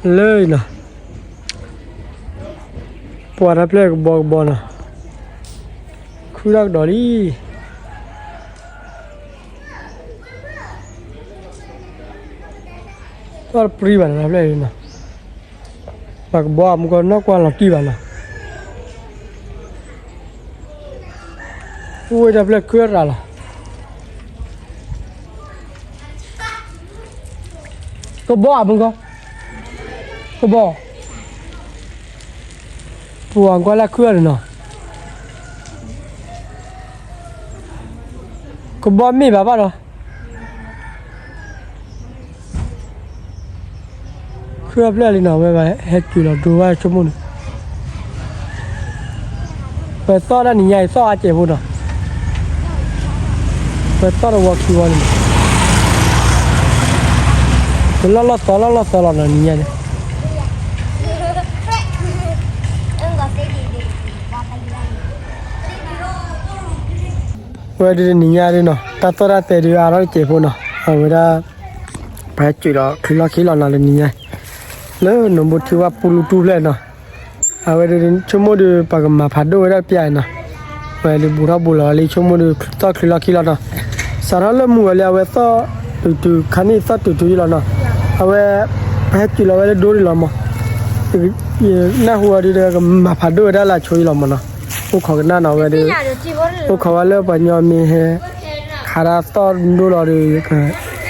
လၢနီၤ, ပှၤတၢ်ဖျၢၣ်ကဘီကဘီနီၤ, ခုၣ်ထီၣ်ကဒီးလံ. သီၣ်တပြံဘၣ်နီၤ တၢ်ဖျၢၣ်နီၤ, ပှၤကဘီအမူကီၢ်နီၢ်ကွၢ်လီၤတံၢ်ဘၣ်နီၤ. အိၣ်ဝဲတၢ်ဖျၢၣ်ခုၣ်ရၤလီၤ. ကဘီအမူကီၢ်, ကဘီ, ပှၤကွၢ်လၢခုၣ်အီၤနီၤ, ကဘီမ့ၢ်ဘၣ်ဘၣ်ဒီး ခုၣ်အဖျၢၣ်လံနီၤ, ဝဲဘၣ်ဟဲတုၤလီၤဒိဘၣ်ဆိကမိၣ်န့ၣ်, ပသီၣ်ဒၣ်နံၤညါအံၤသီၣ်အါကဲးဖိနီၤ, ပသီၣ်တဝီခံဝီန့ၣ်, ပလီၢ်လီၢ်သီလီၢ်လီၢ်သီလီၤနီၤ နံၤညါန့ၣ်. ဝဲဒုးနံၤညါဒုးနီၤ တၢ်သီၣ်တၢ်သဲဒုးအါထီၣ်တစဲးဖိနီၤ, အဝဲဒၣ် ပဟဲစၢၤဒီးချံလီၢ်ခံလီၤနီၤ လၢနံၤညါ, လၢနိၣ်ဘိထံဝၣ်ပူလူတူၢ်ဖျၢၣ်နီၤ. အဝဲဒုးဆိကမိၣ်ဒုး ပှၤကမၤဖးဒိၣ်ဝဲဒၣ်တပျၢ်နီၤ, ဝဲဒုးဘူးထီၣ်ဘူးလီၤလံ ဆိကမိၣ်ဒုး သီၣ်ချံလီၢ်ခံလီၤနီၤ. စးထီၣ်လၢမုၢ်ဂီၤလံ အဝဲသီၣ်တုၤတုၤ ခါနံၣ်သီၣ်တုၤတုၤယံလီၤနီၤ. အဝဲ ပဟဲစၢၤလီၤဝဲလၢဒိဒုလီၤမး, နၢ်ဟူဝဲဒုး ကမၤဖးဒိၣ်ဝဲဒၣ်လၢဆိယံလီၤမးနီၤ. အိၣ်ခိးကနၣ်နီၤ အဝဲဒုး အိၣ်ခိးဝဲလၢပှၤကညီမ့ၢ်ဟဲ ခးတၢ်သီၣ်ဒိလီၤဒီး က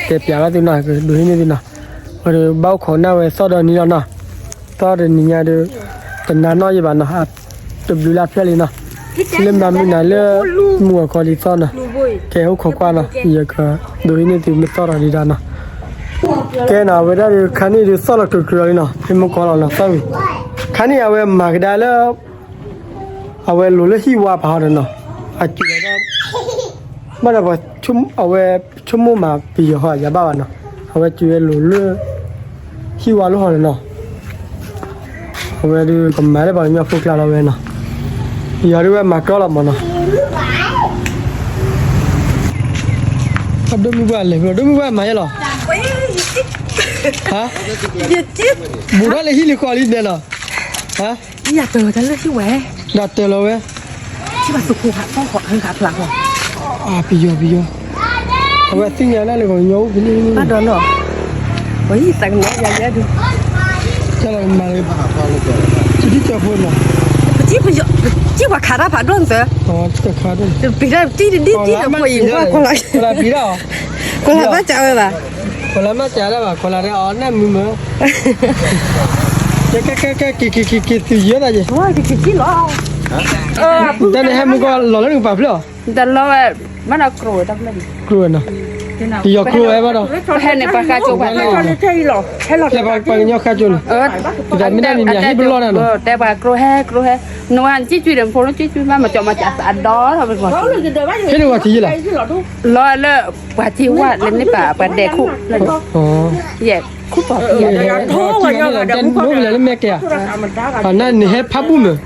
တဲပၠးဘၣ်သုနီၤ ကဒုးဟံးန့ၢ်သုနီၤ. ဝဲဒုးဘၣ်အိၣ်ခိးကနၣ်ဝဲသီၣ်ဒီနံၤလီၤနီၤ. သီၣ်ဒီနံၤညါဒုး တနၤနီၣ်ယံဘၣ်နီၤ, တဘျုးလၢဖျၢၣ်လံနီၤ. လၢမၤမုၢ်နၤလၢ မုၢ်ဂီၤခီလံသီၣ်နီၤ, ကဲအိၣ်ခိးကွၢ်နီၤ ယကဒုးဟံးန့ၢ်သုမ့ၢ်သီၣ်ဒီးဒံးဒၣ်နီၤ. ကဲနီၤ အဝဲဒၣ်ဒုးခါနံၣ်ဒုးသီၣ်လီၤကကြၢးလံနီၤ, ဖဲမုၢ်ကီလီၤနီၤ သီၣ်ဝံၤ, ခါနံၣ်အဝဲမၤကဒါလၢ အဝဲလိၤလၢဟံၣ်ဝါဖးအီၤဒီးနီၤ, အစံးလီၤဒၣ် ဘၣ်ဒီး အဝဲဆိကမိၣ်မး ပယီၤဟီ ယၤဘၣ်ဘၣ်နီၤ, အဝဲစံးဝဲလိၤလၢ ဟံၣ်ဝါလၢဟီဒီးနီၤ, အဝဲဒုးကမၤလၢပှၤကညီဖိကျါလီၤဝဲနီၤ, ပယီၤဒုးဝဲမၤကီလီၤမးနီၤ. အဒိၣ်မုၢ်ဘၣ်လဲၤဘျီ ဒိၣ်မုၢ်ဘၣ်မၤယဲလီၤ, ဟါ, ဘူးထီၣ်လၢဟံၣ်လံဃီလံနဲလီၤ, ဟါ ဒၣ်တၢၢ်လီၤဝဲ, ပယီၤပယီၤ, အဝဲသ့ၣ်ညါဒၣ်လၢပှၤကညီအိၣ်ဖဲန့ၣ်, ဘၣ်ဒီးနီၤ, ပှၤဟံၣ်သးကညီၤယၤယဲဒုး, တၢ်လီၤမၤလၢ ထံထံကၠီၤဖိနီၤ, ပစံးပှၤခးတၢ်ဖးဒိၣ်နသၢ, ပျံၤတၢ်တံၢ်တဒံၣ်တံၢ်ဒီးပှၤအံၤကွၢ်ကီလီၤ, ကီလၤဘၣ်စးဝဲဘၣ်, ကီလၤမၤစးဒၣ်ဘၣ် ကီလၤဒဲးအီၤနၢ်မုာ်မး ကဲ ကဲ ကဲ ကဲ က့ၤ က့ၤ က့ၤ က့ၤ သုးယဲၢ်သးယဲၢ်, တၢ်န့ၣ်ဟဲမုၢ်ကီၢ်လီၤလၢနကပၤဖျၢၣ်အီၤ, တလီၤဝဲ, မ့ၢ်ဒီးကြိးဝဲတၢ်ဖျၢၣ်န့ၣ်, ကြိးဝဲနီၤ, ပယီၤကြိးဝဲဘၣ်ဒီး, ဟဲန့ၣ်ပှၤဃါကၠိပှၤ, ပှၤကညီဃါကၠိန့ၣ်, တၢ်မ့ၢ်တၢ်မံၤမံၤဟ့ၣ်ပလီၢ်နၤနီၤ, တဲပှၤကြိးဟဲကြိးဟဲ, နဝဲနစံၣ်ကွံာ်ဒီး ဖိလၢစံၣ်ကွံာ်ဘၣ် မၤကၠီမၤကၠီသးဒီးထီၣ်ဝဲ, ဟ့ၣ်နဝဲထံယဲၢ်လီၤ, လီၤလၢ ပှၤထံဝၣ်လၢန့ၣ်ပာ်ပှၤဒဲးခိၣ်, ယဲၢ်ခိၣ်ပီၤ, ဒိၣ်ကလဲၤလၢမဲာ်ကဲဧါ, နဟဲဖးဘူၣ်မ့ၢ်,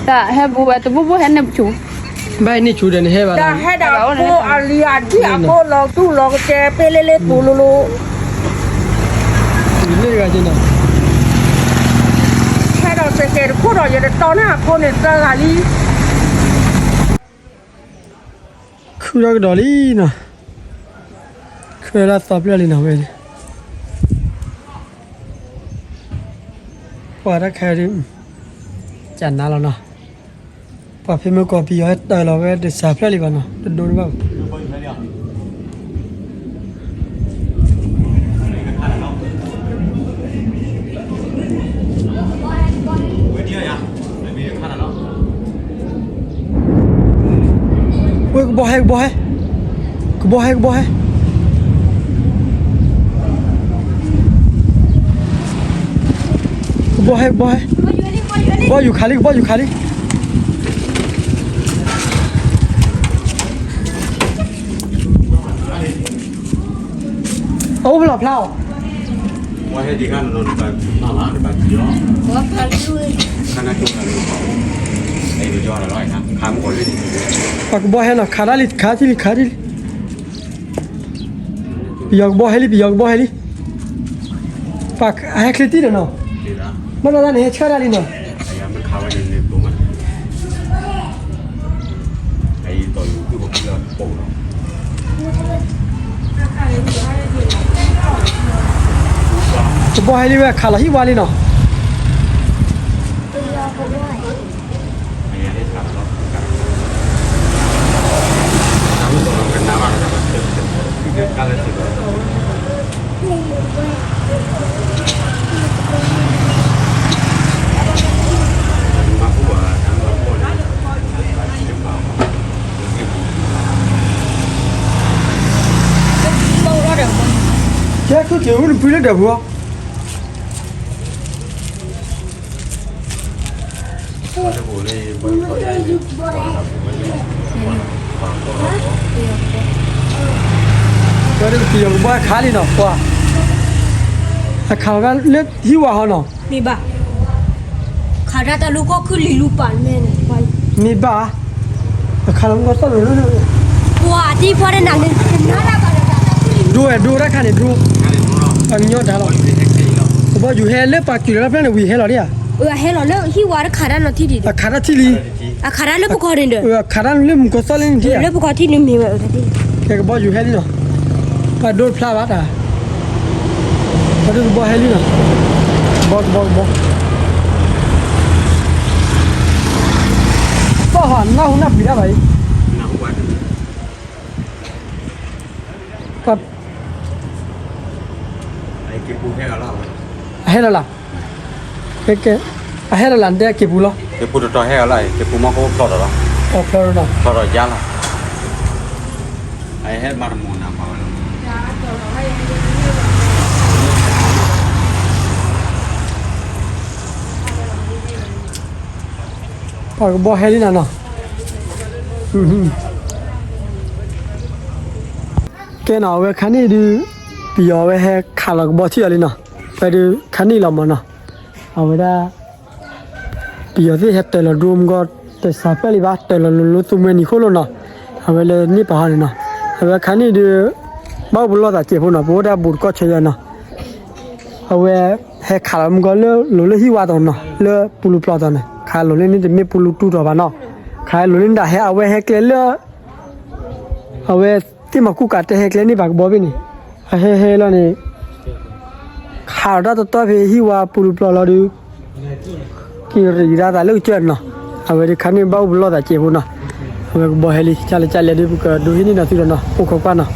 တၢ်ဟဲဘူၣ်ဝဲတဘူၣ်ဘူၣ်ဟဲန့ၢ်ဆူ, ဘၣ်ဟဲန့ၢ်ဆူဒီးနဟဲဘၣ်, တၢ်ဟဲဒၣ်ဖိအလံၤအဒံၣ်အဖိလီၤသူၣ်လီၤကစဲးပ့လ့လ့ပူၤလိၤလိၤ, ဟဲဒီးစဲးကဲးတခိၣ်ဒီး ယတတီန့ၢ်အဖိန့ၣ်သၢဂၤလံ ခုၣ်ထီၣ်ကဒီးလံနီၤ, ခုၣ်ထီၣ်သီဖျၢၣ်လံနီၤဝဲန့ၣ်, ပှၤတၢ်ခဲဒုး, ကနၤလီၤနီၤ, ပှၤဖဲမုၢ်ကီၢ်ပယီၤဟဲတၢ်လီၤဝဲတစးဖျၢၣ်လံဘၣ်နီၤ တဒိတဘၣ်ဘၣ် ဝဲကဘီဟဲ ကဘီဟဲ, ကဘီဟဲ ကဘီဟဲ, ကဘီဟဲ ကဘီဟဲ, ကဘီယူၤခးလံ ကဘီယူၤခးလံ. အအိၣ်ဖျါဖျါအီၤ, ပှၤကဘီဟဲနီၤ ခးတၢ်လံ ခးတံၢ်လံ ခးတံၢ်လံ. ပယီၤကဘီဟဲလံ ပယီၤကဘီဟဲလံ. ပှၤဟဲချ့တံၢ်ဒီးနီၤ မ့ၢ်ဘၣ်သးန့ၣ် ဟဲဆၢတၢ်လံနီၤ. ကဘီဟဲလံဝဲ ခးလီၤဟံၣ်ဝါလံနီၤ. ကဲ ခုၣ်က့ၤဝဲနဖုလၢဒၢးပူၤအီၤ. ပယီၤကဘီခးလံနီၤ ပှၤ, အခးလီၤလၢဟံၣ်ဝါဟီနီၤ. မ့ၢ်ဘၣ်, ခးတၢ်တၢ်လူၤကီၢ်ခုၣ်လံၤလူၤပာ်မဲန့ၣ်, မ့ၢ်ဘၣ်, အခးလီၤမုၢ်ကီၢ်သီၣ်လိၤလၢ, ပှၤတံၤဖီဒဲးနၤန့ၣ်, ဒိဝဲဒိတၢ်ခါန့ၣ်ဒိ, ပှၤကညီတၢ်လီၤ, ကဘီယူၤဟဲလၢပှၤကံၢ်လီၤတဖျၢၣ်န့ၣ် ဝံၤဟဲလီၤဒၣ်ဧါ, ဟဲလီၤလၢဟံၣ်ဝါတခးတၢ်နီၤထံၣ်ဒံး, အခးတၢ်ထံၣ်လံ, အခးတၢ်လၢပခီန့ၣ်ဒီး, အခးတၢ်လၢမုၢ်ကီၢ်သီၣ်လံန့ၣ်ထံၣ်ဧါ, လၢပခီထံၣ်န့ၣ်မ့ၢ်ဝဲ, ကဲကဘီယူၤဟဲလံနီၤ, ပှၤဒိတဖျါဘၣ်တၢ်, ပှၤဒိကဘီဟဲလံနီၤ, ကဘီကဘီကဘီ, သီၣ်ဟီနၢ်ဟူနၢ်ပှံၤတၢ်ဘၣ်အံၤ အဟဲလီၤလၢ်, အဟဲလီၤလၢ် နတဲက့ၤပူၤလီၤ, က့ၤပူၤမီၢ်ခိဖျီၣ်ဒီးလီၤ, ဖျီၣ်ဒီးလီၤ, ဖျီၣ်ဒီးယါလီၤ, ပှၤကဘီဟဲလံနၤနီၤ, ကဲနီၤ အဝဲခါန့ၣ်ဒုး, ပယီၤအဝဲဟဲခးလီၤကဘီထံၣ်အီၤလံနီၤ, ဝဲဒုးခါန့ၣ်လီၤမးနီၤ, အဝဲဒၣ် ပယီၤသ့ၣ်ဟဲတၢၤလီၤဒြိမုၢ်ဂီၢ်, တစးပၢၢ်လံဘၣ်, တၢၤလီၤလိၤလိၤသူမှဲနံၤဃိလိာ်နီၤ, အဝဲလၢန့ၣ်ပာ်ဟီန့ၣ်နီၤ, အဝဲခါန့ၣ်ဒုး, ဘၣ်အိၣ်ပလီၢ်သးစဲးဖိနီၤ, ပအိၣ်ဒၣ်ဘူးတကီၢ်ဆၢယဲနီၤ, အဝဲဟဲခးလီၤမုၢ်ဂီၢ်လၢလိၤလၢဟံၣ်ဝါတီၤနီၤ, လၢပူလူပျီတီၤန့ၣ်, ခးလိၤလၢန့ၣ်တမ့ၢ်ပူလူတူၢ်တီၤဘၣ်နီၤ, ခးလိၤလၢန့ၣ်ဒၣ်ဟဲ အဝဲဟဲကျဲလၢ အဝဲသ့ၣ်မၤကူၣ်ကးတဲဟဲကျဲန့ၣ်ဘၣ်ကဘီဘ့ၣ်န့ၣ်, အဟဲဟဲလီၤန့ၣ်, ခးလီၤတၢ်တတီဖဲဟံၣ်ဝါပူလူပျီလီၤဒုး, က့ၤရံးဒၣ်သးလၢကစၢၢ်နီၤ, အဝဲဒုးခါန့ၣ်ဘၣ်အိၣ်ပလီၢ်သးစဲးဖိနီၤ, အဝဲကဘီဟဲလံ ကၢ်လဲၣ်ကၢ်လဲၣ်ဒုး ပကဒိးဟံးန့ၢ်ဒီးသုဒီးနီၤ, အိၣ်ခိးကွၢ်နီၤ,